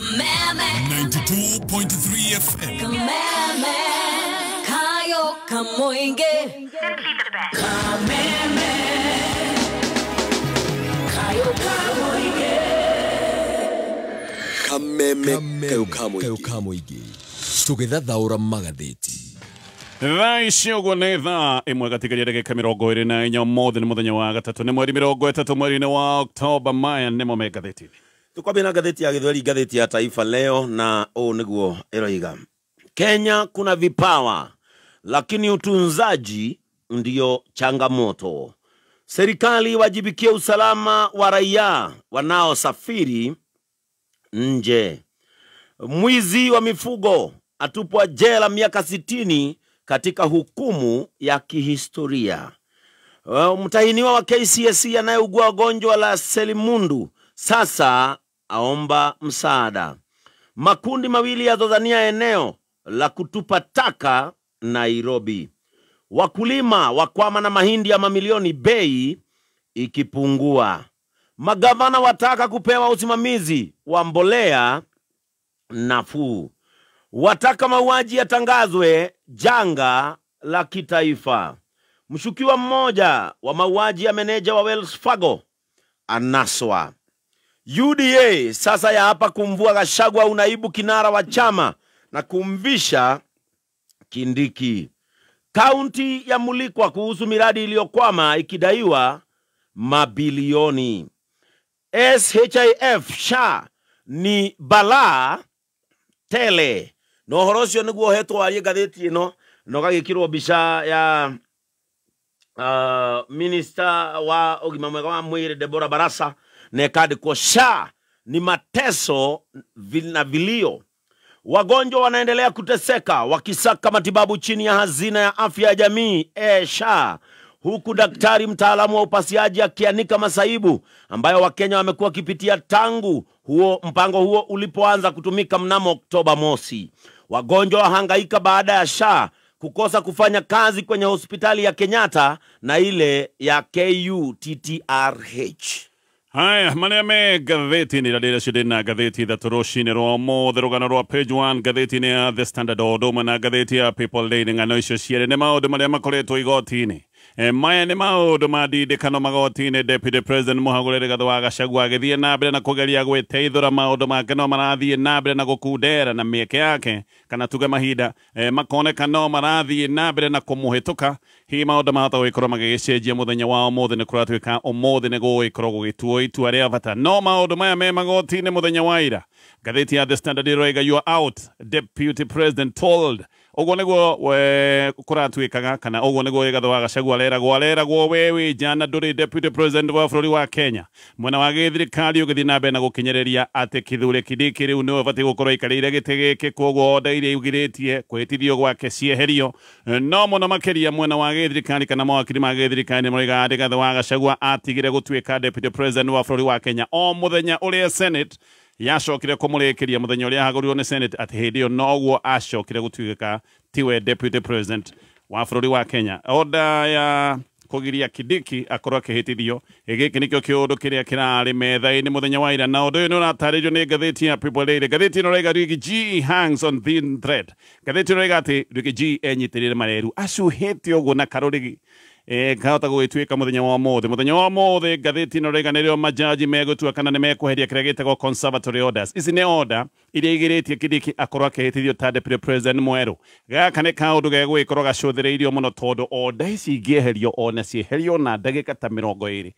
92.3 FM. Kameme kayo kamoinge. Kameme kayo kamoinge. Kameme kayo kamoinge. Tugithathaura magatheti. Thaa ici ũguo nĩ thaa ĩmwe gatigaria ndagĩka 24 ũmũthĩ nĩ mũthenya wa gatatũ nĩ mweri 30 mweri-inĩ wa Oktoba. Maya nĩmo me ngathĩti-inĩ. Tukwambia na ngathĩti ya Gĩthweri, ngathĩti ya Taifa Leo, na ũũ nĩguo ĩroiga: Kenya kuna vipawa lakini utunzaji ndio changamoto. Serikali wajibikie usalama wa raia wanaosafiri nje. Mwizi wa mifugo atupwa jela miaka 60 katika hukumu ya kihistoria. Mtahiniwa wa KCSE anayeugua gonjwa la selimundu sasa aomba msaada. Makundi mawili yazozania eneo la kutupa taka Nairobi. Wakulima wakwama na mahindi ya mamilioni, bei ikipungua. Magavana wataka kupewa usimamizi wa mbolea nafuu. Wataka mauaji yatangazwe janga la kitaifa. Mshukiwa mmoja wa mauaji ya meneja wa Wells Fargo anaswa. UDA sasa ya hapa kumvua Gachagua unaibu kinara wa chama na kumvisha Kindiki. Kaunti ya mulikwa kuhusu miradi iliyokwama ikidaiwa mabilioni. SHIF SHA ni balaa tele. No ũhoro ũcio nĩguo ũhetwo warie ngathĩti ĩno na ũgagĩkĩrwo mbica ya minister wa ũgima mwega wa mwĩrĩ Deborah Barasa, na ĩkandĩkwo SHA ni mateso na vilio. Wagonjwa wanaendelea kuteseka wakisaka matibabu chini ya hazina ya afya ya jamii SHA, huku daktari mtaalamu wa upasiaji akianika masaibu ambayo Wakenya wamekuwa wakipitia tangu huo mpango huo ulipoanza kutumika mnamo Oktoba mosi. Wagonjwa wahangaika baada ya SHA kukosa kufanya kazi kwenye hospitali ya Kenyatta na ile ya KUTTRH. Haya, marĩa me ngathĩti-inĩ ĩrĩa ndĩreciria na ngathĩti ithatũ rũcinĩ rwa ũmũthĩ, rũgano rwa page 1 ngathĩti-inĩ ya The Standard o ũndũ ũmwe na ngathĩti ya People Daily. Ng'ano icio cierĩ nĩ maũndũ marĩa makoretwo igoti-inĩ. Maya nĩ maũndũ ma ndindĩkano magoti-inĩ. Deputy President Mũhagũre Rigathĩ wa Gachagua agĩthiĩ na mbere na kũgeria gwĩteithũra maũndũ make no marathiĩ na mbere na gũkundera na mĩeke yake kana tuge mahinda makoneka no marathiĩ na mbere na kũmũhĩtũka. Hihi maũndũ mahota gũgĩkorwo magĩgĩcenjia mũthenya wa ũmũthĩ? Nĩ kũratuĩka ũmũthĩ nĩ gũgũgĩkorwo gũgĩtuo itua rĩa bata. No maũndũ maya me magoti-inĩ mũthenya wa ira, ngathĩti ya The Standard ĩroiga you are out, Deputy President told. Ũguo nĩguo kũratuĩkaga kana ũguo nĩguo Rigathĩ wa Gachagua areragwo we wĩ nja na ndũrĩ Deputy President wa bũrũri wa Kenya. Mwena wa gĩthirikari ũgĩthiĩ na mbere na gũkinyereria atĩ Kithure Kindiki rĩu nĩwe ũbatiĩ gũkorwo aikarĩire gĩtĩ gĩkĩ, koguo order iria igirĩtie kwĩhĩtithio gwake cieherio. No mũno makĩria mwena wa gĩthirikari kana mawakiri ma gĩthirikari nĩmaroiga Rigathĩ wa Gachagua atigire gũtuĩka Deputy President wa bũrũri wa Kenya o mũthenya ũrĩa Senate yacokire kũmũrĩkĩria, mũthenya ũrĩa ahagũrirwo nĩ Senate, atĩ hĩndĩ ĩyo noguo acokire gũtuĩka tiwe Deputy President wa bũrũri wa Kenya. Order ya kũgiria Kindiki akorwo akĩhĩtithio, gĩkĩ nĩkĩo kĩũndũ kĩrĩa kĩrarĩ metha-inĩ mũthenya wa ira, na ũndũ ũyũ nĩ ũratarĩrio nĩ ngathĩti ya People Daily. Ngathĩti ĩno ĩrauga Riggy G hangs on thin thread. Ngathĩti ĩno ĩrauga atĩ Riggy G enyitĩrĩire mareru acuhĩte ũguo na karũrigi kahota gũgĩtuĩka mũthenya wa ũmũthĩ. Mũthenya wa ũmũthĩ ngathĩti ĩno ĩrauga nĩrĩo majaji megũtua kana nĩ mekweheria kĩrĩa gĩtagwo conservatory orders. Ici nĩ order iria igirĩtie Kindiki akorwo akĩhĩtithio ta Deputy President mwerũ. Gaka nĩ kaũndũ gegũgĩkorwo gacũthĩrĩirio mũno tondũ order ici ingĩeherio ona cieherio na ndagĩka ta 20,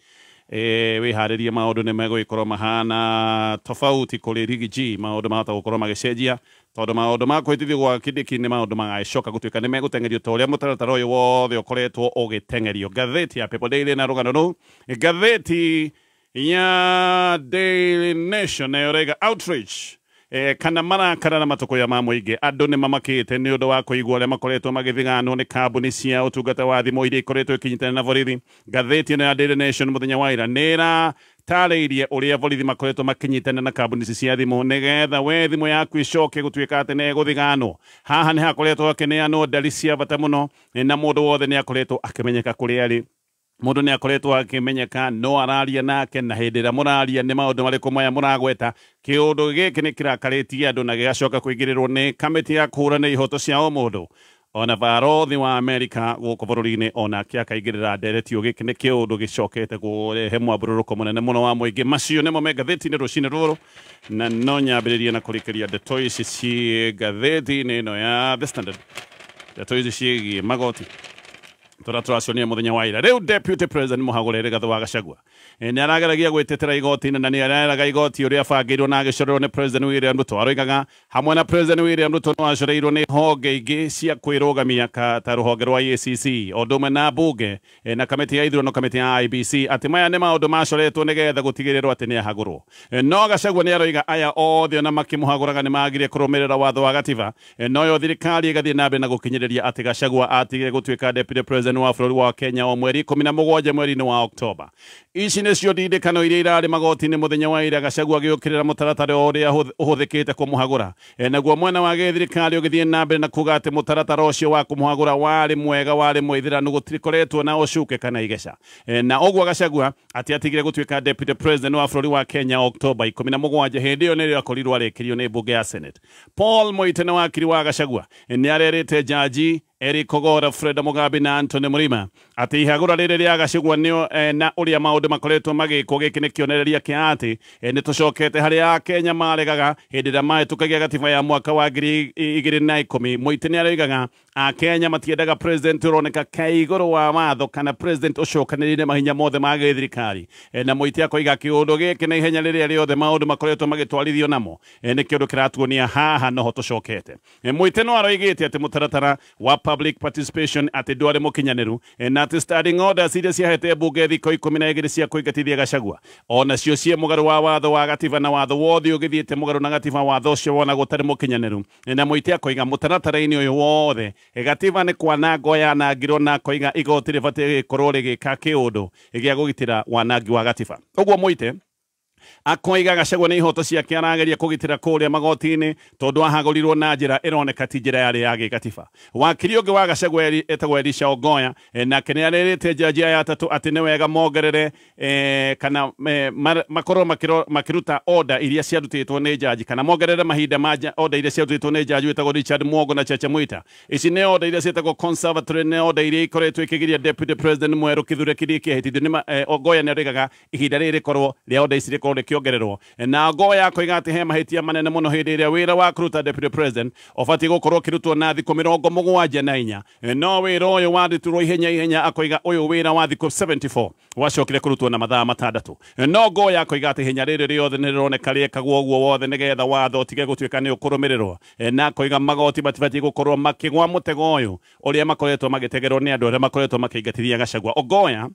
wĩharĩrie maũndũ nĩ megũgĩkorwo mahana tofauti kũrĩ Riggy G. Maũndũ mahota gũkorwo magĩcenjia tondũ maũndũ ma kwĩhĩtithio gwa Kindiki nĩ maũndũ magagĩcoka gũtuĩka nĩ megũteng'erio ta ũrĩa mũtaratara ũyũ wothe ũkoretwo ũgĩteng'erio. Ngathĩti ya People Daily na rũgano rũu. Ngathĩti ya Daily Nation nayo ĩrauga outrage kana marakara na matũkũya ma mũingĩ. Andũ nĩ mamakĩte nĩ ũndũ wa kũigua ũrĩa makoretwo magĩthiganwo nĩ kambuni cia ũtungata wa thimũ iria ikoretwo ikinyitanĩra na borithi. Ngathĩti ĩno ya Daily Nation mũthenya wa ira nĩ ĩratarĩirie ũrĩa borithi makoretwo makĩnyitanĩra na kambuni ici cia thimũ nĩgetha we thimũ yaku ĩcoke gũtuĩka atĩ nĩ ĩgũthiganwo. Haha nĩ hakoretwo hakĩneanwo ndari cia bata mũno na mũndũ wothe nĩ akoretwo akĩmenyeka kũrĩa arĩ. Mundu ni akoretwo akimenyeka no araria nake na hindi ira muraria ni maundu mariku maya muragweta. Kiundu giki ni kirakaritie andu na gigacoka kuingirirwo ni kamiti ya kuhurana ihoto cia o mundu ona barothi wa Amerika guku bururi-ini onake akaingirira ndereti. Giki ni kiundu gicokete kurehe mwambururuko munene muno wa muingi. Macio nimo me ngathĩti-inĩ rũcinĩ rũrũ, na no nyambĩrĩrie na kũrĩkĩria ndeto ici ciĩ ngathĩti-inĩ ĩno ya The Standard, ndeto ici ciĩgiĩ magoti tũrĩa tũracionire mũthenya wa ira. Rĩu Deputy President Mũhagũre Rigathĩ wa Gachagua nĩ arageragia gwĩtetera igoti-inĩ na nĩ areraga igoti ũrĩa abangĩirwo na agĩcorerwo nĩ President William Ruto. Aroigaga hamwe na President William Ruto no acoreirwo nĩ honge ingĩ cia kwĩrũgamia ta rũhonge rwa EACC o ũndũ ũmwe na bunge na kamĩtĩ ya ithurano, kamĩtĩ ya IEBC, atĩ maya nĩ maũndũ macoretwo nĩgetha gũtigĩrĩrwo atĩ nĩ ahagũrwo. No Gachagua nĩ aroiga aya othe ona makĩmũhagũraga nĩ magire kũrũmĩrĩra watho wa gatiba, noyo thirikari ĩgathiĩ na mbere na gũkinyĩrĩria atĩ Gachagua atigire gũtuĩka Deputy President wa bũrũri wa Kenya o mweri 17 mweri-inĩ wa Oktoba. Ici nĩcio ndindĩkano iria irarĩ magoti-inĩ mũthenya wa ira, Gachagua agĩũkĩrĩra mũtaratara ũrĩa ũhũthĩkĩte kũmũhagũra. Naguo mwena wa gĩthirikari ũgĩthiĩ na mbere na kuga atĩ mũtaratara ũcio wa kũmũhagũra warĩ mwega, warĩ mũithĩranu, gũtikoretwo na ũcuke kana igeca. Na ũguo Gachagua atĩ atigire gũtuĩka Deputy President wa bũrũri wa Kenya Oktoba 17, hĩndĩ ĩyo nĩrĩo akorirwo arĩkĩrio nĩ mbunge ya Senate. Paul Moite na wakiri wa Gachagua nĩ arerĩte jaji Eric Ogora, Fred Mugabe na Anthony Murima atĩ ihagũra rĩrĩ rĩa Gachagua nĩo na ũrĩa maũndũ makoretwo magĩkwo, gĩkĩ nĩ kĩonereria kĩa atĩ nĩ tũcokete harĩa Akenya maregaga hĩndĩ ĩrĩa mahĩtũkagia gatiba ya mwaka wa 2010. Moite nĩ aroigaga Akenya matiendaga president ũroneka ke igũrũ wa watho kana president ũcokanĩrĩire mahinya mothe ma gĩthirikari. Na Moite akoiga kĩũndũ gĩkĩ na ihenya rĩrĩa rĩothe maũndũ makoretwo magĩtwarithio namo nĩ kĩũndũ kĩratuonia haha noho tũcokete. Moite no aroigĩte atĩ mũtaratara wa public participation atĩ ndwarĩ mũkinyanĩru na atĩ standing orders iria ciahete mbunge thikũ 12 cia kũingatithia Gachagua onacio ciĩ mũgarũ wa watho wa gatiba na watho wothe ũgĩthiĩte mũgarũ na gatiba, watho ũcio wona gũtarĩ mũkinyanĩru. Na Moite akoiga mũtaratara-inĩ ũyũ wothe gatiba nĩ kwanangwo yanangirwo, na akoiga igoti rĩbatiĩ gũkorwo rĩgĩka kĩũndũ gĩa kũgitĩra wanangi wa gatiba. Ũguo Moite akoiga Gachagua nĩ ihoto ciake arageria kũgitĩra kũrĩa magoti-inĩ tondũ ahagũrirwo na njĩra ĩroneka ti njĩra yarĩ ya gĩgatiba. Wakiri ũngĩ wa Gachagua etagwo Elisha Ogoya nake nĩ arerĩte jaji aya atatũ atĩ nĩ wega mongerere kana makorwo makĩruta order iria ciarutĩtwo nĩ jaji, kana mongerere mahinda ma order iria ciarutĩtwo nĩ jaji wĩtagwo Richard Mwongo na Chacha Mwita. Ici nĩ order iria ciĩtagwo conservatory, nĩ order iria ikoretwo ikĩgiria Deputy President mwerũ Kithure Kindiki ehĩtithio. Nĩ Ogoya nĩ aroigaga ihinda rĩrĩ rĩkorwo rĩa order ici rĩkorwo rĩkĩongererwo. Na Ogoya akoiga atĩ he mahĩtia manene mũno hĩndĩ ĩrĩa wĩra wa kũruta Deputy President ũbatiĩ gũkorwo ũkĩrutwo na thikũ 74, no wĩra ũyũ warutirwo ihenya ihenya, akoiga ũyũ wĩra wa thikũ 74 wacokire kũrutwo na mathaa 6. No Ogoya akoiga atĩ ihenya rĩrĩ rĩothe nĩ rĩroneka rĩekagwo ũguo wothe nĩgetha watho ũtige gũtuĩka nĩ ũkũrũmĩrĩrwo. Na akoiga magoti matibatiĩ gũkorwo makĩgwa mũtego ũyũ ũrĩa makoretwo magĩtegerwo nĩ andũ arĩa makoretwo makĩingatithia Gachagua. Ogoya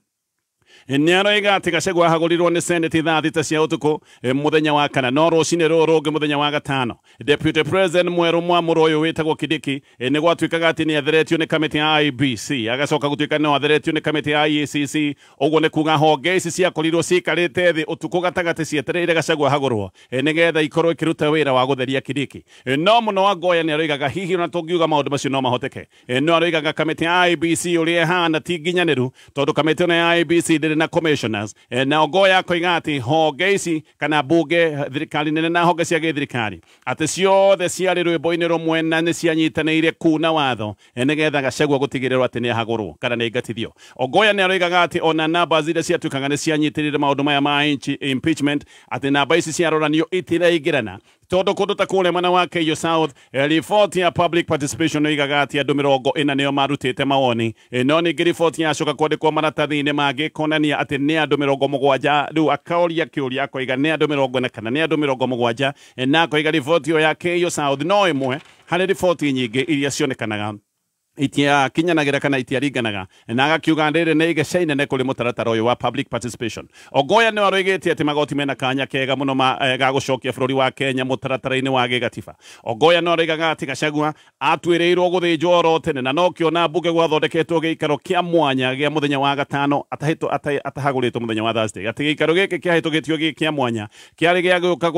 nĩ aroiga atĩ Gachagua ahagũrirwo nĩ Senate thaa 6 cia ũtukũ mũthenya wa kana, no rũcinĩ rũrũ rũngĩ mũthenya wa gatano Deputy President mwerũ mwamũre ũyũ wĩtagwo Kindiki nĩ gwatuĩkaga atĩ nĩ atheretio nĩ kamĩtĩ ya IEBC, agacoka gũtuĩka no atheretio nĩ kamĩtĩ ya EACC. Ũguo nĩ kuga honge ici ciakorirwo ciikarĩte thĩ ũtukũ gatagatĩ cietereire Gachagua ahagũrwo nĩgetha ikorwo ikĩruta wĩra wa gũtheria Kindiki. No mũno wa Ngoya nĩ aroigaga hihi ona tũngiuga maũndũ macio no mahoteke. No aroigaga kamĩtĩ ya IEBC ũrĩa ĩhana ti nginyanĩru tondũ kamĩtĩ ĩno ya IEBC ndĩrĩ na commissioners. Na Ogoya akoiga atĩ honge ici kana bunge thirikari nene na honge cia gĩthirikari atĩ ciothe ciarĩ rwĩmbo-inĩ rũmwe na nĩ cianyitanĩire kuna watho nĩgetha Gachagua gũtigĩrĩrwo atĩ nĩ ahagũrwo kana nĩ aingatithio. Ogoya nĩ aroigaga atĩ ona namba iria ciatuĩkaga nĩ cianyitĩrĩire maũndũ maya ma impeachment atĩ namba ici ciaroranio itiraingĩrana tondũ kũndũ ta kũrĩa mwena wa Keiyo South riboti ya public participation yoigaga atĩ andũ 40 nĩo marutĩte mawoni, no ningĩ riboti yacoka kwandĩkwo maratathi-inĩ mangĩ konania atĩ nĩ andũ 70. Rĩu akaũria kĩũria akoiga nĩ andũ 40 kana nĩ andũ 70, na akoiga riboti ĩyo ya Keiyo South no ĩmwe harĩ riboti nyingĩ iria cionekanaga itiakinyanagira kana itiaringanaga, na agakiuga rĩrĩ nĩ igeca inene kũrĩ mũtaratara ũyũ wa public participation. Ogoya nĩ aroigĩte atĩ magoti mena kanya kega mũno ga gũcokia bũrũri wa Kenya mũtaratara-inĩ wa gĩgatiba. Ogoya nĩ aroigaga atĩ Gachagua atuĩrĩirwo gũthĩnjwo oro tene na nokĩo na mbunge gwathondeketwo gĩikaro kĩa mwanya gĩa mũthenya wa gatano atahagũrĩtwo mũthenya wa Thursday, atĩ gĩikaro gĩkĩ kĩahĩtũkĩtio gĩ kĩa mwanya kĩarĩ gĩa gũka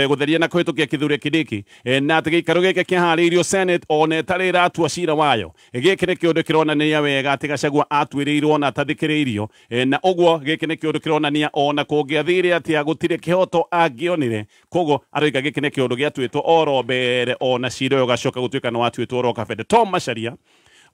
gũtheria na kũhĩtũkia Kithure Kindiki, na atĩ gĩikaro gĩkĩ kĩaharĩirio Senate ona ĩtarĩ ĩratua cira wayo. Gĩkĩ nĩ kĩũndũ kĩronania wega atĩ Gachagua atuĩrĩirwo na atathikĩrĩirio, na ũguo gĩkĩ nĩ kĩũndũ kĩronania ona kũngĩathire atĩa gũtirĩ kĩhoto angĩonire. Koguo aroiga gĩkĩ nĩ kĩũndũ gĩatuĩtwo oro mbere ona cira ũyũ ũgacoka gũtuĩka nĩ watuĩtwo oro kabere. Tom Macharia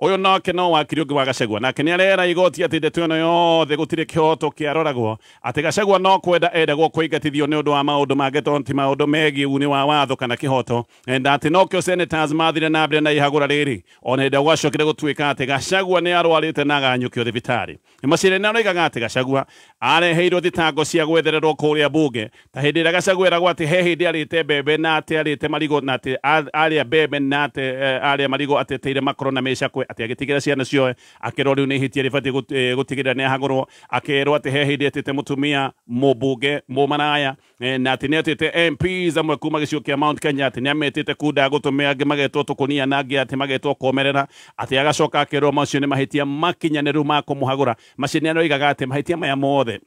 ũyũ nake no wakiri ũngĩ wa Gachagua, nake nĩ arera igoti atĩ ndeto ĩno yothe gũtirĩ kĩhoto kĩaroragwo, atĩ Gachagua no kwenda endagwo kũingatithio nĩ ũndũ wa maũndũ mangĩ tondũ ti maũndũ megiĩ uni wa watho kana kĩhoto, na atĩ nokĩo senators mathire na mbere na ihagũra rĩrĩ ona hĩndĩ ĩrĩa gwacokire gũtuĩka atĩ Gachagua nĩ arwarĩte na aganyũkio thibitarĩ. Macharia nĩ aroigaga atĩ Gachagua areheirwo thitango cia gwethererwo kũrĩa bunge, ta hĩndĩ ĩrĩa Gachagua eragwo atĩ he hĩndĩ arĩte mbembe na atĩ arĩte marigũ na atĩ arĩa mbembe na atĩ arĩa marigũ ateteire makoro na mĩcakwe, atĩ agĩtigĩra ciana cioe, akĩrwo rĩu nĩ ihĩtia rĩbatiĩ gũtigĩrĩra nĩ ahagũrwo, akerwo atĩ he hĩndĩ etĩte mũtumia mũmbunge mũmaraya, na atĩ nĩ etĩte MPs amwe kuma gĩcigo kĩa Mount Kenya, atĩ nĩ ametĩte kunda gũtũmĩa, angĩ magetwo tũkũnia na angĩ atĩ magetwo komerera, atĩ agacoka akerwo macio nĩ mahĩtia makinyanĩru ma kũmũhagũra. Macio nĩ aroigaga atĩ mahĩtia maya mothe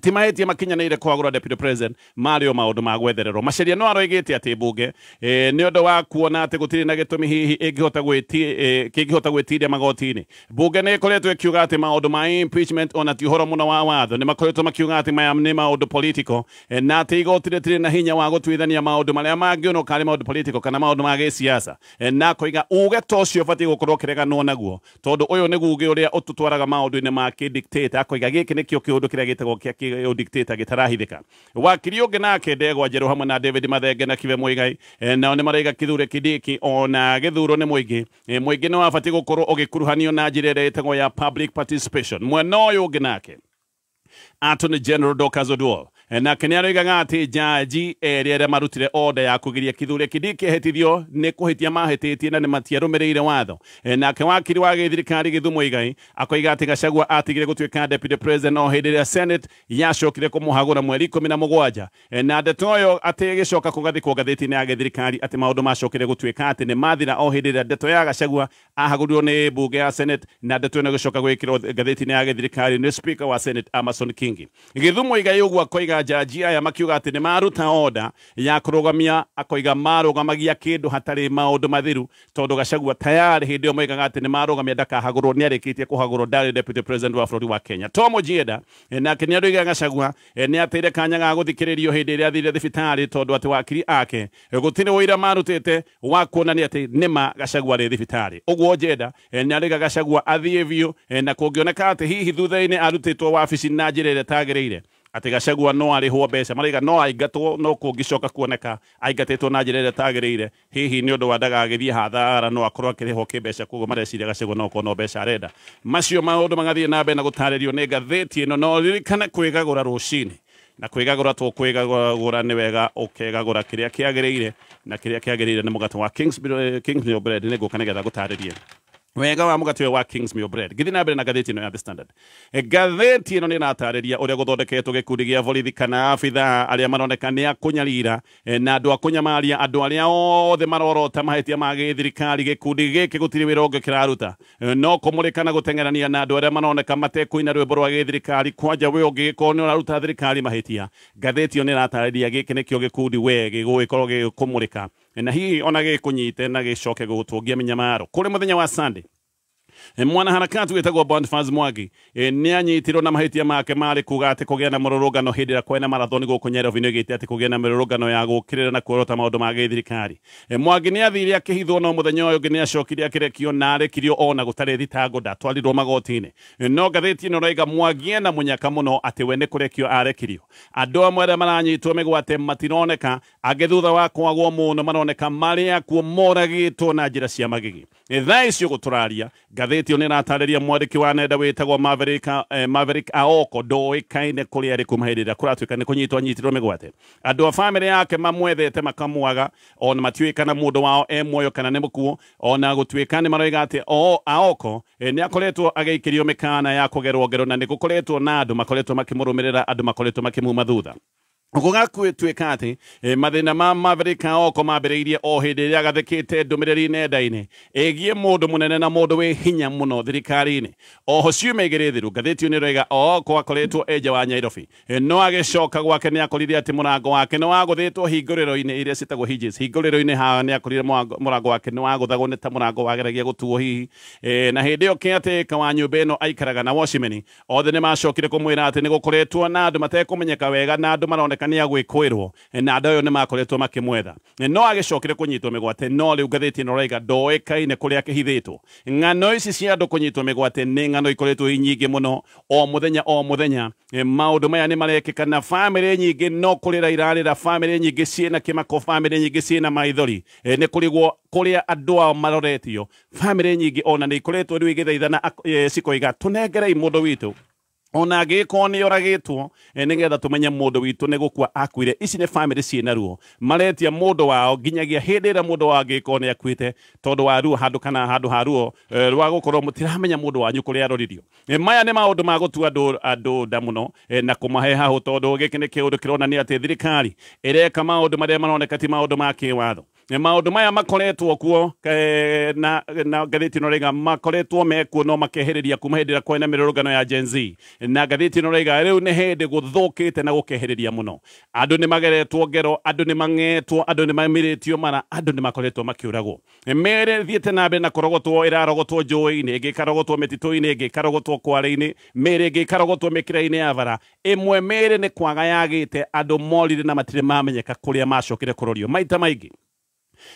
ti mahĩtia makinyanĩire kũhagũra deputy president, marĩ o maũndũ ma gwethererwo. Macharia no aroigĩte atĩ mbunge nĩ ũndũ wa kuona atĩ gũtirĩ na gĩtũmi hihi kĩngĩhota gwĩtiria magoti-inĩ. Mbunge nĩ ĩkoretwo ĩkiuga atĩ maũndũ ma impeachment ona ti ũhoro mũno wa watho, nĩ makoretwo makiuga atĩ maya nĩ maũndũ political, na atĩ igoti rĩtirĩ na hinya wa gũtuithania maũndũ marĩa mangĩonwo karĩ maũndũ political kana maũndũ ma gĩsiasa, na akoiga uge ta ũcio ũbatiĩ gũkorwo ũkĩreganwo naguo tondũ ũyũ nĩ guge ũrĩa ũtũtwaraga maũndũ-inĩ ma kĩ-dictator. Akoiga gĩkĩ nĩkĩo kĩũndũ kĩrĩa gĩtagwo kĩa dictator gĩtarahithĩka. Wakiri ũngĩ nake Ndegwa Njerũ hamwe na David Mathenge na Kibe Muigai, nao nĩ maraiga Kithure Kindiki ona gĩthurwo nĩ mũingĩ, mũingĩ nĩ wabatiĩ gũkorwo ũgĩkuruhanio na njĩra ĩrĩa ĩtagwo ya public participation. Mwena ũyũ ũngĩ nake Attorney General Dorcas Oduol nake nĩ aroigaga atĩ jaji erĩ arĩa marutire order ya kũgiria Kithure Kindiki ehĩtithio nĩ kũhĩtia mahĩtĩtie na nĩ matiarũmĩrĩire watho. Nake wakiri wa gĩthirikari Githu Muigai akoiga atĩ Gachagua atigire gũtuĩka deputy president o hĩndĩ ĩrĩa Senate yacokire kũmũhagũra mweri 17, na ndeto ĩyo atĩ ĩgĩcoka kũgathĩkwo ngathĩti-inĩ ya gĩthirikari atĩ maũndũ macokire gũtuĩka atĩ nĩ mathira o hĩndĩ ĩrĩa ndeto ya Gachagua ahagũrirwo nĩ mbunge ya Senate, na ndeto ĩno ĩgĩcoka gwĩkĩrwo ngathĩti-inĩ ya gĩthirikari nĩ Speaker wa Senate Amason Kingi. Githu Muigai ũguo akoiga jaji aya makiuga atĩ nĩ maruta order ya kũrũgamia, akoiga marũgamagia kĩndũ hatarĩ maũndũ mathiru tondũ Gachagua tayari hĩndĩ ĩyo moigaga atĩ nĩ marũgamia ndakahagũrwo, nĩ arĩkĩtie kũhagũrwo, ndarĩ deputy president wa bũrũri wa Kenya. Tom Ojienda nake nĩ aroiga Gachagua nĩ ateire kanya ga gũthikĩrĩrio hĩndĩ ĩrĩa athire thibitarĩ tondũ atĩ wakiri ake gũtirĩ ũira marutĩte wa kuonania atĩ nĩma Gachagua arĩ thibitarĩ. Ũguo Ojienda nĩ aroiga Gachagua athiĩ biũ, na kũngĩoneka atĩ hihi thutha-inĩ arutĩtwo wabici na njĩra ĩrĩa ĩtagĩrĩire, atĩ Gachagua no arĩhwo mbeca, maraiga no aingatwo, no kũngĩcoka kuoneka aingatĩtwo na njĩra ĩrĩa ĩtagĩrĩire, hihi nĩ ũndũ wa ndagagĩthiĩ hathara no akorwo akĩrĩhwo kĩmbeca, koguo mareciria Gachagua no akorwo no mbeca arenda. Macio maũndũ magathiĩ na mbere na gũtarĩrio nĩ ngathĩti ĩno, no ririkane kwĩgagũra rũcinĩ, na kwĩgagũra to kwĩgagũra nĩ wega ũkegagũra kĩrĩa kĩagĩrĩire, na kĩrĩa kĩagĩrĩire nĩ mũgate wa Kingsmill Bread. Nĩ ngũka nĩgetha gũtarĩrie wega wa mũgate ũyũ wa Kingsmill Bread. Gĩthiĩ na mbere na ngathĩti ĩno ya The Standard. Ngathĩti ĩno nĩ ĩratarĩria ũrĩa gũthondeketwo gĩkundi gĩa borithi kana abithaa arĩa maroneka nĩ a kũnyarira, na andũ a kũnyamaria andũ arĩa othe marorota mahĩtia ma gĩthirikari. Gĩkundi gĩkĩ gũtirĩ wĩra ũngĩ kĩraruta no kũmũrĩka na gũteng'erania na andũ arĩa maroneka matekũina rwĩmbo rwa gĩthirikari, kwanja we ũngĩgĩkorwo nĩ ũraruta thirikari mahĩtia. Ngathĩti ĩyo nĩ ĩratarĩria gĩkĩ nĩkĩo gĩkundi we gĩgũgĩkorwo gĩkũmũrĩka na hihi ona gĩkũnyite na gĩcoke gũgũtũngia mĩnyamaro. Kũrĩ mũthenya wa Sunday, mwanaharakati wĩtagwo Boniface Mwangi nĩ anyitirwo na mahĩtia make marĩ kuga atĩ kũgĩa na mũrũrũngano hĩndĩ ĩrĩa kwĩna marathoni gũkũ Nairobi nĩ oigĩte atĩ kũgĩa na mĩrũrũngano ya gũũkĩrĩra na kuorota maũndũ ma gĩthirikari. Mwangi nĩ athire akĩhithwo, no mũthenya ũyũ ũngĩ nĩ acokire akĩrekio na arekirio ona gũtarĩ thitango, ndatwarirwo magoti-inĩ. No ngathĩti ĩno ĩroiga Mwangi ena mũnyaka mũno atĩ we nĩ kũrekio arekirio. Andũ amwe arĩa maranyitwo mĩgwate matironeka, angĩ thutha wa kwagwo mũno maroneka marĩ akuo moragĩtwo na njĩra cia magigi. Thaa icio gũtũraria ngathĩti ĩyo nĩ ĩratarĩria mwandĩki wa nenda wĩtagwo Maverick Aoko ndoĩkaine kũrĩa arĩ kuma hĩndĩ ĩrĩa kũratuĩka nĩ kũnyitwo anyitirwo mĩgwate. Andũ a bamĩrĩ yake mamwethete makamwaga, ona matiũĩ kana mũndũ wao e muoyo kana nĩ mũkuũ, ona gũtuĩka nĩ maroiga atĩ Aoko nĩ akoretwo agĩikĩrio mĩkana ya kũgerwo ngero, na nĩ gũkoretwo na andũ makoretwo makĩmũrũmĩrĩra, andũ makoretwo makĩmuma thutha. Gũgakuĩtuĩka atĩ mathĩna ma Maverick Aoko mambĩrĩirie o hĩndĩ ĩrĩa agathĩkĩte ndũmĩrĩri nenda-inĩ ĩgiĩ mũndũ mũnene na mũndũ wĩ hinya mũno thirikari-inĩ. Oho ciumia igĩrĩ thiru ngathĩti ĩyo nĩĩroiga Aoko akoretwo e nja wa Nairobi, no agĩcoka gwake nĩ akorire atĩ mũrango wake nĩ wagũthĩtwo hingũrĩro-inĩ iria ciĩtagwo hinges. Hingũrĩro-inĩ haha nĩ akorire mũrango wake nĩ wagũthagwo nĩ ta mũrango wageragia gũtuo hihi, na hĩndĩ ĩyo caretaker wa nyũmba ĩno aikaraga na watchman othe nĩ macokire kũmwĩra atĩ nĩ gũkoretwo na andũ matekũmenyeka wega na andũ maroneka nĩ agwĩkũĩrwo na andũ ayo nĩ makoretwo makĩmwetha, no agĩcokire kũnyitwo mĩgwate. No rĩu ngathĩti ĩno ĩrauga ndoĩkaine kũrĩa akĩhithĩtwo. Ng'ano ici cia andũ kũnyitwo mĩgwate nĩ ng'ano ikoretwo i nyingĩ mũno o mũthenya o mũthenya. Maũndũ maya nĩ marekĩka na bamĩrĩ nyingĩ no kũrĩra irarĩra, bamĩrĩ nyingĩ ciĩna kĩmako, bamĩrĩ nyingĩ ciĩna maithori, nĩ kũrigwo kũrĩa andũ ao maroretio. Bamĩrĩ nyingĩ ona nĩ ikoretwo rĩu igĩthaithana cikoiga tũnengerei mũndũ witũ ona angĩkorwo nĩ oragĩtwo, nĩgetha tũmenye mũndũ witũ nĩ gũkua akuire. Ici nĩ bamĩrĩ ciĩna ruo, maretia mũndũ wao nginyagia hĩndĩ ĩrĩa mũndũ wao angĩkorwo nĩ akuĩte tondũ wa ruo handũ kana handũ ha ruo rwa gũkorwo mũtiramenya mũndũ wanyu kũrĩa aroririo. Maya nĩ maũndũ ma gũtua andũ nda mũno na kũmahe hahũ, tondũ gĩkĩ nĩ kĩũndũ kĩronania atĩ thirikari ĩreka maũndũ marĩa maroneka ti maũndũ ma kĩwatho. Maũndũ maya makoretwo kuo na ngathĩti ĩno ĩrauga makoretwo mekuo no makehereria kuma hĩndĩ ĩrĩa kwarĩ na mĩrũrũngano ya Gen Z, na ngathĩti ĩno ĩrauga rĩu nĩ hĩndĩ gũthũkĩte na gũkehereria mũno. Andũ nĩ mageretwo ngero, andũ nĩ mang'etwo, andũ nĩ mamirĩtio mara, andũ nĩ makoretwo makĩũragwo. Mĩĩrĩ ĩthiĩte na mbere na kũrogotwo, ĩrarogotwo njũĩ-inĩ, ĩngĩ ĩkarogotwo mĩtitũ-inĩ, ĩngĩ ĩkarogotwo kware-inĩ, mĩĩrĩ ĩngĩ ĩkarogotwo mĩkĩra-inĩ ya bara. Ĩmwe mĩĩrĩ nĩ kwaga yagĩte, andũ morire na matirĩ mamenyeka kũrĩa macokire kũrorio. Maita maingĩ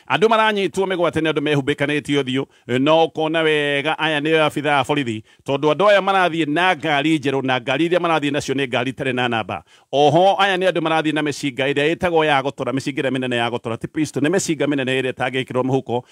andũ maranyitwo mĩgwate nĩ andũ mehumbĩkanĩtie ũthiũ, no ũkona wega aya nĩ abithaa a borithi, tondũ andũ aya marathiĩ na ngari njerũ na ngari iria marathiĩ nacio nĩ ngari itarĩ na namba. Oho aya nĩ andũ marathiĩ na mĩcinga ĩrĩa ĩtagwo ya gũtora, mĩcinga ĩrĩa mĩnene ya gũtora, ti pistol, nĩ mĩcinga mĩnene ĩrĩa ĩtangĩkĩrwo mũhuko,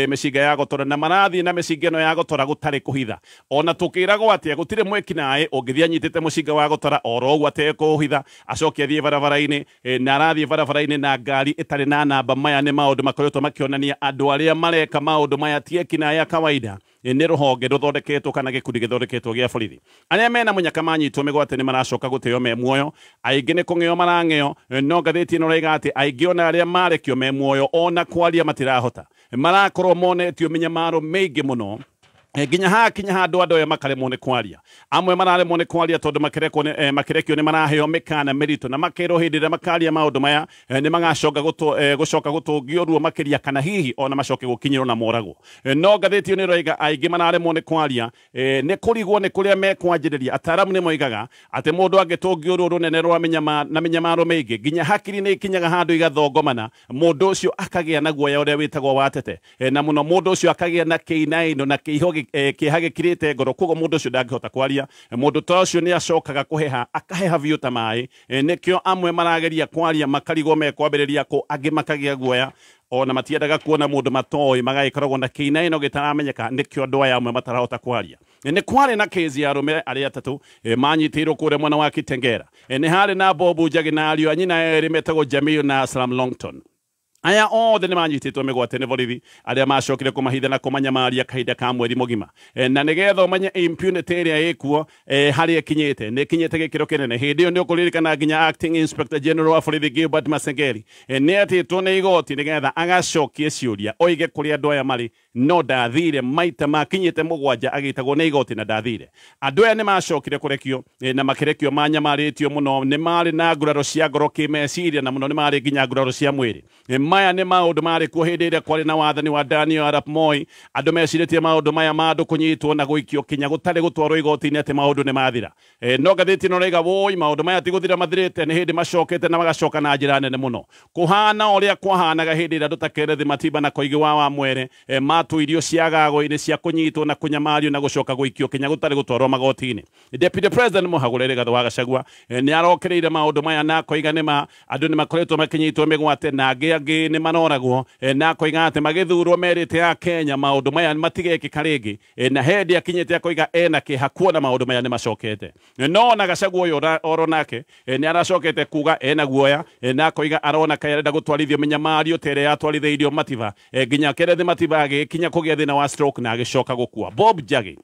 mĩcinga ya gũtora, na marathiĩ na mĩcinga ĩno ya gũtora gũtarĩ kũhitha. Ona tũkĩragwo atĩa gũtirĩ mwĩkinaĩ ũngĩthiĩ anyitĩte mũcinga wa gũtora oro ũguo atekũhitha acoke athiĩ barabara-inĩ, na arathiĩ barabara-inĩ na ngari ĩtarĩ na namba. Maya nĩ maũndũ makoretwo makĩonania andũ arĩa mareka maũndũ maya ti ekinaĩ a kawaida, nĩ rũhonge rũthondeketwo kana gĩkundi gĩthondeketwo gĩa borithi. Arĩa mena mũnyaka manyitwo mĩgwate nĩ maracoka gũtĩo me muoyo, aingĩ nĩ kũng'eo marang'eo, no ngathĩti ĩno ĩrauga atĩ aingĩ ona arĩa marekio me muoyo ona kwaria matirahota, marakorwo monetio mĩnyamaro mĩingĩ mũno nginya hakinya handũ andũ aya makaremwo nĩ kwaria. Amwe mararemwo nĩ kwaria tondũ makerekio nĩ maraheo mĩkana mĩritũ na makerwo hĩndĩ ĩrĩa makaria maũndũ maya nĩ magacoka gũcoka gũtũngio ruo makĩria kana hihi ona macoke gũkinyĩrwo na moragwo. No ngathĩti ĩyo nĩ ĩroiga aingĩ mararemwo nĩ kwaria, nĩ kũrigwo nĩ kũrĩa mekwanjĩrĩria. Ataaramu nĩ moigaga atĩ mũndũ angĩtũngio ruo rũnene rwa na mĩnyamaro mĩingĩ nginya hakiri nĩ ikinyaga handũ igathongomana, mũndũ ũcio akagĩa na guoya ũrĩa wĩtagwo wa tete, na mũno mũndũ ũcio akagĩa na kĩinaino na kĩiho kĩeha gĩkirĩte ngoro, koguo mũndũ ũcio ndangĩhota kwaria. Mũndũ ta ũcio nĩ acokaga kũheha, akaheha biũ ta maĩ. Nĩkĩo amwe marageria kwaria makarigwo mekwambĩrĩria kũ, angĩ makagĩa guoya ona matiendaga kuona mũndũ matoĩ, magagĩkoragwo na kĩinaino gĩtaramenyeka. Nĩkĩo andũ aya amwe matarahota kwaria. Nĩ kwarĩ na kĩzi ya arũme arĩa atatũ manyitĩirwo kũrĩa mwena wa Kitengera. Nĩ harĩ na Bobu Njagi na ariũ a nyina erĩ metagwo Jamil na Aslam Longton. Aya othe nĩ manyitĩtwo mĩgwate nĩ borithi arĩa macokire kũmahitha na kũmanyamaria kahinda ka mweri mũgima. Na nĩgetha ũmenye impunity ĩrĩa ĩkuo harĩa ĩkinyĩte, nĩ ĩkinyĩte gĩkĩro kĩnene. Hĩndĩ ĩyo nĩ ũkũririkana nginya Acting Inspector General wa borithi Gilbert Masengeri nĩ etĩtwo nĩ igoti nĩgetha agacokie ciũria oige kũrĩa andũ aya marĩ, no ndathire. Maita makinyĩte 7 agĩtagwo nĩ igoti na ndathire. Andũ aya nĩ macokire kũrekio na makĩrekio manyamarĩtio mũno, nĩ marĩ na nguraro cia ngoro kĩmeciria na mũno nĩ marĩ nginya nguraro cia mwĩrĩ. Maya nĩ maũndũ marĩ kuo hĩndĩ ĩrĩa kwarĩ na wathani wa Daniel Arap Moi. Andũ mecirĩtie maũndũ maya ma andũ kũnyitwo na gũikio kinya gũtarĩ gũtwarwo igoti-inĩ atĩ maũndũ nĩ mathira. No ngathĩti ĩno ĩrauga woi maũndũ maya ti gũthira mathirĩte, nĩ hĩndĩ macokete na magacoka na njĩra nene mũno, kũhana ũrĩa kwahanaga hĩndĩ ĩrĩa andũ ta Kenneth Matiba na Koigi wa Wamwere matũirio ciagago-inĩ cia kũnyitwo na kũnyamario na gũcoka gũikio kinya gũtarĩ gũtwarwo magoti-inĩ. Deputy President Mũhagũre Rigathĩ wa Gachagua nĩ arokereire maũndũ maya na akoiga nĩ andũ nĩ makoretwo makĩnyitwo mĩgwate na angĩ angĩ nĩ manoragwo, na akoiga atĩ magĩthurwo merĩte ya Kenya maũndũ maya matigekĩka rĩngĩ, na hĩndĩ akinyĩte akoiga ena kĩeha kuona maũndũ maya nĩ macokete. No ona Gachagua ũyũ oro nake nĩ aracokete kuga ena guoya, na akoiga arona kaĩ arenda gũtwarithio mĩnyamario ta ĩrĩa yatwarithĩirio Matiba, nginya Kenneth Matiba agĩkinya kũgĩa thĩna wa stroke na agĩcoka gũkua. Bob Njagi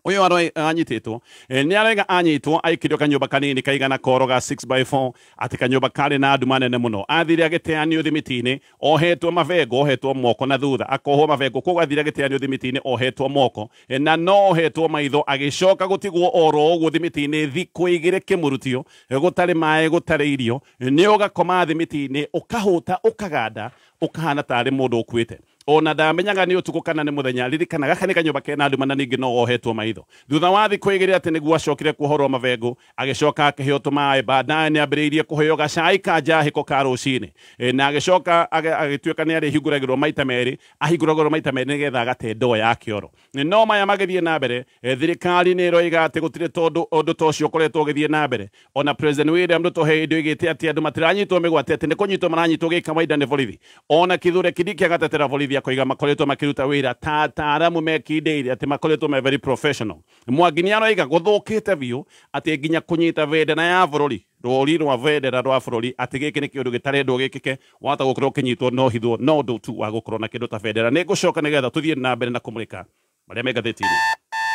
Ũyũ anyitĩtwo nĩ araiga anyitwo aikirio kanyũmba kanini kaigana koro ga 6x4, atĩ kanyũmba karĩ na nduma nene mũno. Athire agĩteanio thimiti-inĩ ohetwo mabengo, ohetwo moko na thutha akohwo mabengo, koguo athire agĩteanio thimiti-inĩ ohetwo moko na no ohetwo maitho, agĩcoka gũtigwo oro ũguo thimiti-inĩ thikũ igĩrĩ kĩmũrutio, gũtarĩ maĩ gũtarĩ irio, nĩ ũgakoma thimiti-inĩ ũkahũta ũkaganda ũkahana tarĩ mũndũ ũkuĩte. Ona ndamenyaga nĩ ũtukũ kana nĩ mũthenya. Ririkana gaka nĩ kanyũmba kena nduma na ningĩ no ohetwo maitho. Thutha wa thikũ igĩrĩ atĩ nĩguo acokire kuohorwo mabengo, agĩcoka akĩheo tũmaĩ, baadaye nĩ ambĩrĩirie kũheo gacai ka njahĩko ka rũcinĩ, na agĩcoka agĩtuĩka nĩ arĩhingũragĩrwo maita merĩ, ahingũragĩrwo maita merĩ nĩgetha agate ndoo ya kĩoro. No maya magĩthiĩ na mbere, thirikari nĩ ĩroiga atĩ gũtirĩ tondũ ũndũ ta ũcio ũkoretwo ũgĩthiĩ na mbere. Ona President William Ruto he hĩndĩ oigĩte atĩ andũ matiranyitwo mĩgwate, atĩ nĩ kũnyitwo maranyitwo gĩkawaida nĩ borithi. Ona Kithure Kindiki agatetera borithi akoiga makoretwo makiruta wĩra ta ataaramu mekindĩire, atĩ makoretwo me very professional. Mwangi nĩ aroiga gũthũkĩte biũ atĩ nginya kũnyita bendera ya bũrũri, rũri rwa bendera rwa bũrũri, atĩ gĩkĩ nĩ kĩũndũ gĩtarendwo gĩkĩke, wahota gũkorwo ũkĩnyitwo no hithwo no ũndũ tu wa gũkorwo na kĩndũ ta bendera. Nĩ ngũcoka nĩgetha tũthiĩ na mbere na kũmũrĩka marĩa me ngathĩti-inĩ.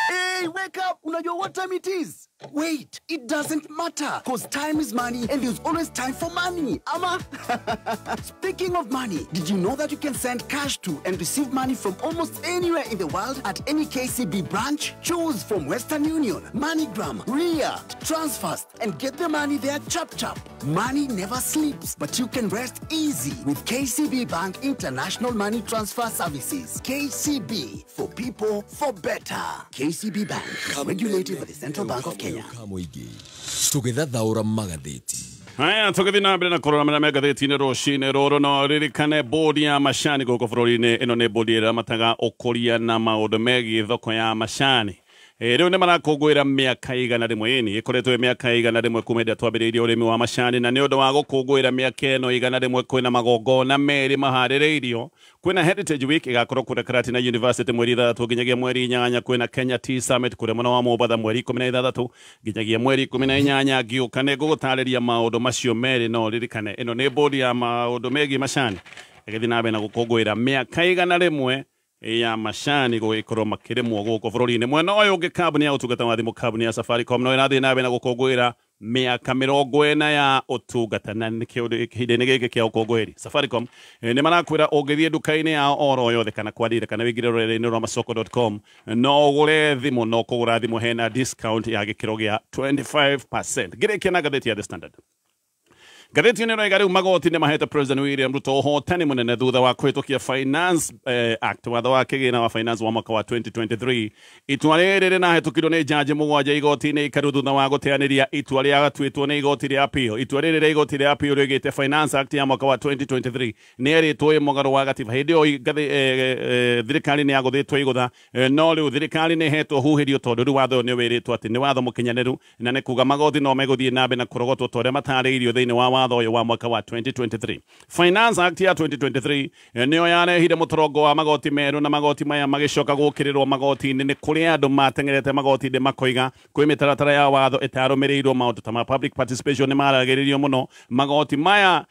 Hey, wake up! Unajua what time it is? Wait, it doesn't matter, cause time is money and there's always time for money. Ama? Speaking of money, did you know that you can send cash to and receive money from almost anywhere in the world at any KCB branch? Choose from Western Union, MoneyGram, RIA, Transfast, and get the money there chap chap. Money never sleeps, but you can rest easy with KCB Bank International Money Transfer Services. KCB, for people, for better. KCB Bank, regulated by the Central Bank of Kenya. Tũgĩthathaũra magathĩti. Haya, tũgĩthiĩ na mbere na kũrora marĩa me ngathĩti-inĩ rũcinĩ rũrũ. No ririkane bodi ya macani gũkũ bũrũri-inĩ ĩno nĩ bodi ĩramataga ũkũria na maũndũ megiĩ thoko ya macani. Rĩu nĩ marakũngũĩra mĩaka 100, ĩni ĩkoretwo ĩ mĩaka 100 kuma hĩndĩ ĩrĩa twambĩrĩirie ũrĩmi wa macani, na nĩ ũndũ wa gũkũngũĩra mĩaka ĩno 100 kwĩna magongona merĩ maharĩrĩirio. Kwĩna Heritage Week ĩgakorwo kũrĩa Karatina University mweri 6 nginyagia mweri 8, kwĩna Kenya Tea Summit kũrĩa mwena wa Mombatha mweri 16 nginyagia mweri 18. Ngĩũka nĩ ngũgũtarĩria maũndũ macio merĩ, no ririkane ĩno nĩ bodi ya maũndũ megiĩ macani ĩgĩthiĩ na mbere na gũkũngũĩra mĩaka 100 ya macani gũgĩkorwo makĩrĩmwo gũkũ bũrũri-inĩ. Mwena ũyũ ũngĩ, kambuni ya ũtungata wa thimũ, kambuni ya Safaricom, no ĩrathiĩ na mbere na gũkũngũĩra mĩaka 40 ya ũtungata, na nĩkĩo ihinda-inĩ gĩkĩ kĩa ũkũngũĩri Safaricom nĩ marakwĩra ũngĩthiĩ nduka-inĩ yao oro yothe kana kwa ndira kana wĩingĩre rũrenda-inĩ rwa masoko.com no ũgũre thimũ, no kũgũra thimũ hena discount ya gĩkĩro gĩa 25%. Ngĩrĩkia na ngathĩti ya The Standard. Ngathĩti ĩno ĩroiga rĩu magoti nĩ mahete President William Ruto ũhotani mũnene thutha wa kũhĩtũkia Finance Act, watho wa kĩgĩna wa finance wa mwaka wa 2023. Itua rĩrĩ rĩrahĩtũkirio nĩ jaji 7 igoti-inĩ ikaru thutha wa gũteanĩria itua rĩatuĩtwo nĩ igoti rĩa appeal. Itua rĩrĩ rĩa igoti rĩa appeal rĩugĩte Finance Act ya mwaka wa 2023 nĩ ĩrĩtwo ĩ mũgarũ wa gatiba. Hĩndĩ ĩyo thirikari nĩ yagũthĩtwo igũtha, no rĩu thirikari nĩ ĩhetwo huhĩrio tondũ rĩu watho ũyũ nĩ wĩrĩtwo atĩ nĩ watho mũkinyanĩru, na nĩ kuga magoti no megũthiĩ na mbere na kũrogotwo ta ũrĩa matarĩirio thĩinĩ wa watho ũyũ wa mwaka wa 2023. Finance Act ya 2023 nĩyo yarehire mũtorongo wa magoti merũ, na magoti maya magĩcoka gũkĩrĩrwo magoti-inĩ nĩ kũrĩ andũ mateng'erete magoti-inĩ makoiga kwĩ mĩtaratara ya watho ĩtarũmĩrĩirwo, maũndũ ta ma public participation nĩ maragĩrĩrio mũno. Magoti maya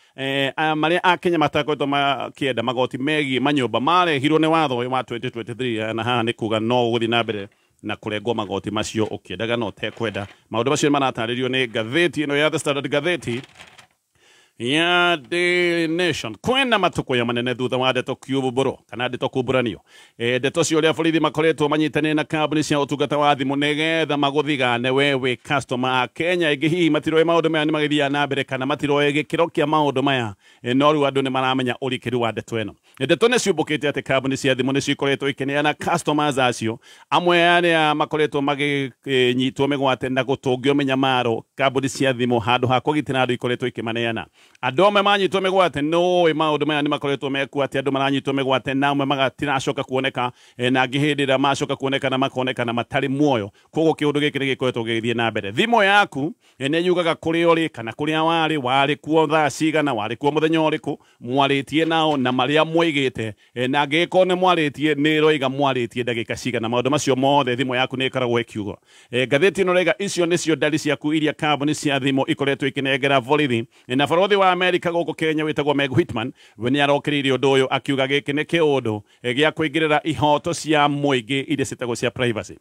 marĩa akenya matakoretwo makĩenda, magoti megiĩ manyũmba marehirwo nĩ watho ũyũ wa 2023, na haha nĩ kuga no ũgũthiĩ na mbere na kũrengwo magoti macio ũkĩendaga no ũtekwenda. Maũndũ macio maratarĩrio nĩ ngathĩti ĩno ya The Standard, ngathĩti ya The Nation. Kwĩna matukũ manene thutha wa ndeto kiumbũrwo kana ndeto kumbũranio, ndeto cia ũrĩa borithi makoretwo manyitanĩire na kambuni cia ũtungata wa thimũ nĩgetha magũthigane we wĩ customer a Kenya. Ĩngĩ hihi matiroĩ maũndũ maya nĩ magĩthiaga na mbere kana matiroĩ gĩkĩro kĩa maũndũ maya, no rĩu andũ nĩ maramenya ũrikĩru wa ndeto ĩno. Ndeto nĩ ciumbũkĩte atĩ kambuni cia thimũ nĩ cikoretwo ikĩneana customers acio amwe arĩa makoretwo magĩnyitwo mĩgwate na gũtũngio mĩnyamaro. Kambuni cia thimũ handũ ha kũgitĩra andũ ikoretwo ikĩmaneana. Andũ amwe manyitwo mĩgwate, nĩũĩ maũndũ maya nĩ makoretwo mekuo atĩ andũ maranyitwo mĩgwate na amwe magatiracoka kuoneka, na angĩ hĩndĩ ĩrĩa macoka kuoneka na makonekana matarĩ muoyo. Koguo kĩũndũ gĩkĩ nĩ gĩkoretwo gĩgĩthiĩ na mbere. Thimũ yaku nĩ yugaga kũrĩa ũrĩ kana kũrĩa warĩ, warĩ kuo thaa cigana, warĩ kuo mũthenya ũrĩkũ, mwarĩtie nao na marĩa mwoigĩte, na angĩgĩkorwo nĩ mwarĩtie nĩ ĩroiga mwarĩtie ndagĩka cigana. Maũndũ macio mothe thimũ yaku nĩ ĩkoragwo ĩkiuga. Ngathĩti ĩno ĩroiga icio nĩcio ndari ciaku iria kambuni cia thimũ ikoretwo ikĩnengera borithi. Na borithi wa Amerika gũkũ Kenya wĩtagwo Meg Whitman we nĩ arokĩrĩirie ũndũ ũyũ akiuga gĩkĩ nĩ kĩũndũ gĩa kũingĩrĩra ihoto cia mũingĩ iria ciĩtagwo cia privacy.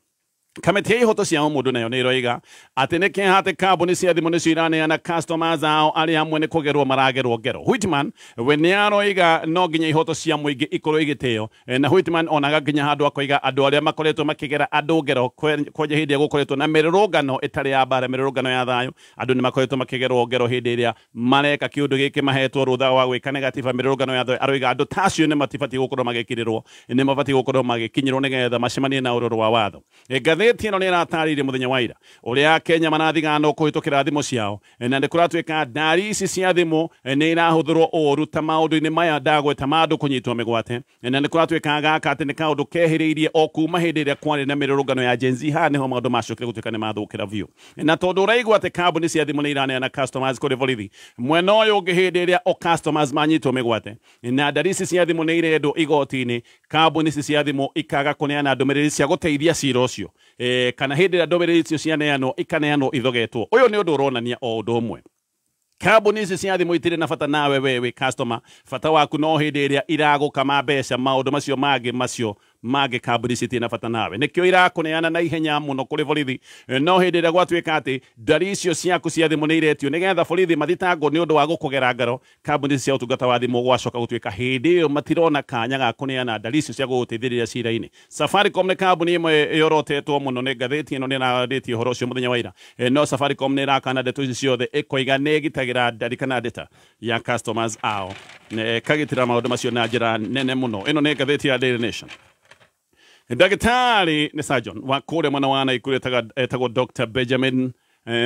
Kamĩtĩ ya ihoto cia mũndũ nayo nĩ ĩroiga atĩ nĩ kĩeha atĩ kambuni cia thimũ nĩcio iraneana customers ao arĩa amwe nĩ kũgerwo maragerwo ngero. Whitman we nĩ aroiga no nginya ihoto cia mũingĩ ikorwo igĩtĩo, na Whitman onaga nginya handũ akoiga andũ arĩa makoretwo makĩgera andũ ngero kwanja hĩndĩ ĩrĩa gũkoretwo na mĩrũrũngano ĩtarĩ ya mbara, mĩrũrũngano ya thayũ, andũ nĩ makoretwo makĩgerwo ngero hĩndĩ ĩrĩa mareka kĩũndũ gĩkĩ mahetwo rũtha wa gwĩka negative mĩrũrũngano ya thayũ. Aroiga andũ ta acio nĩ matibatiĩ gũkorwo magĩkirĩrwo, nĩ mabatiĩ gũkorwo magĩkinyĩrwo nĩgetha macemanie na ũrũrũ wa watho. Ngathĩti ĩno nĩ ĩratarĩirie mũthenya wa ira ũrĩa Kenya marathiganwo kũhĩtũkĩra thimũ ciao, na nĩ kũratuĩka ndari ici cia thimũ nĩ irahũthĩrwo ũru ta maũndũ-inĩ maya ndagweta ma andũ kũnyitwo mĩgwate, na nĩ kũratuĩka gaka atĩ nĩ kaũndũ kehĩrĩirie o kuma hĩndĩ ĩrĩa kwarĩ na mĩrũrũngano ya Gen Z. Haha nĩho maũndũ macokire gũtuĩka nĩ mathũkĩra biũ, na tondũ ũraigua atĩ kambuni cia thimũ nĩ iraneana customers kũrĩ borithi, mwena ũyũ ũngĩ hĩndĩ ĩrĩa o customers manyitwo mĩgwate na ndari ici cia thimũ nĩ irendwo igoti-inĩ, kambuni ici cia thimũ ikaga kũneana ndũmĩrĩri cia gũteithia cira ũcio, kana hĩndĩ ĩrĩa ndũmĩrĩri icio cianeanwo ikaneanwo ithogetwo. Ũyũ nĩ ũndũ ũronania o ũndũ ũmwe, kambuni ici cia thimũ itirĩ na bata nawe we wĩ customer, bata waku no hĩndĩ ĩrĩa iragũkama mbeca, maũndũ macio mangĩ macio mangĩ kambuni ici itirĩ na bata nawe, nĩkĩo irakũneana na ihenya mũno kũrĩ borithi. No hĩndĩ ĩrĩa gwatuĩka atĩ ndari icio ciaku cia thimũ nĩ iretio nĩgetha borithi mathitangwo nĩ ũndũ wa gũkũgera ngero, kambuni ici cia ũtungata wa thimũ gwacoka gũtuĩka hĩndĩ ĩyo matirona kanya ga kũneana ndari icio cia gũgũteithĩrĩria cira-inĩ. Safaricom nĩ kambuni ĩmwe yorotetwo mũno nĩ ngathĩti ĩno, nĩ ĩrarĩtie ũhoro ũcio mũthenya wa ira. No Safaricom nĩ ĩrakana ndeto ici ciothe, ĩkoiga nĩ ĩgitagĩra ndari kana data ya customers ao, ĩkagitĩra maũndũ macio na njĩra nene mũno. Ĩno nĩ ngathĩti ya Daily Nation. Ndagĩtarĩ nĩ surgeon wa kũrĩa mwena wa Naikuru etagwo Dr. Benjamin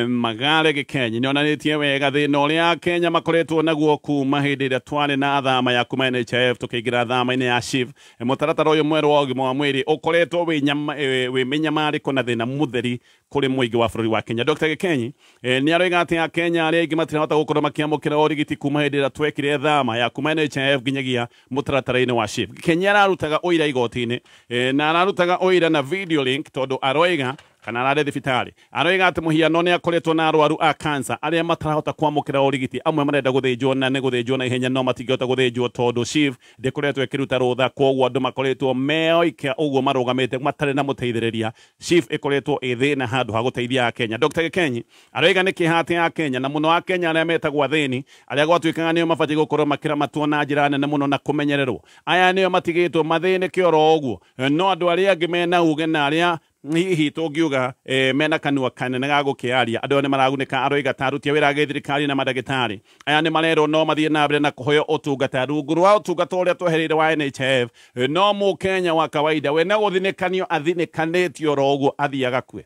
Magare Gĩkenyi nĩ onanĩtie wega thĩna ũrĩa Kenya makoretwo naguo kuma hĩndĩ ĩrĩa twarĩ na thama ya kuma NHIF tũkĩingĩra thama-inĩ ya SHIF. Mũtaratara ũyũ mwerũ wa ũgima wa mwĩrĩ ũkoretwo wĩ mĩnyamarĩko na thĩna mũtheri kũrĩ mũingĩ wa bũrũri wa Kenya. Dr. Gĩkenyi nĩ aroiga atĩ Akenya arĩa aingĩ matirahota gũkorwo makĩamũkĩra ũrigiti kuma hĩndĩ ĩrĩa twekire thama ya kuma NHIF nginyagia mũtaratara-inĩ wa SHIF. Gĩkenyi ararutaga ũira igoti-inĩ, na ararutaga ũira na video link tondũ aroiga kana ararĩ thibitarĩ, aroiga atĩ mũhiano nĩ akoretwo na arwaru a cancer arĩa matarahota kwamũkĩra ũrigiti, amwe marenda gũthĩnjwo na nĩ gũthĩnjwo na ihenya no matingĩhota gũthĩnjwo tondũ SHIF ndĩkoretwo ĩkĩruta rũtha, koguo andũ makoretwo meoike ũguo marũgamĩte matarĩ na mũteithĩrĩria. SHIF ĩkoretwo ĩ thĩna handũ ha gũteithia Akenya. Dr. Gĩkenyi aroiga nĩ kĩeha atĩ Akenya na mũno Akenya arĩa metagwo athĩni, arĩa gwatuĩkaga nĩo mabatiĩ gũkorwo makĩramatwo na njĩra nene mũno na kũmenyererwo, aya nĩo matigĩtwo mathĩnĩke oro ũguo, no andũ arĩa angĩ mena uge na arĩa hihi tũngiuga mena kanua kanene ga gũkĩaria, andũ aya nĩ maragunĩka. Aroiga ta aruti a wĩra a gĩthirikari na mandagĩtarĩ aya nĩ marerwo no mathiĩ na mbere na kũheo ũtungata rungu rwa ũtungata ũrĩa twehereire wa NHIF, no mũkenya wa kawaida we na gũthinĩkanio athinĩkanĩtio oro ũguo athiaga kue.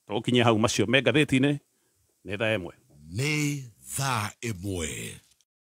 Tũgũkinyia hau macio me ngathĩti-inĩ. Nĩ thaa 1. Nĩ thaa 1.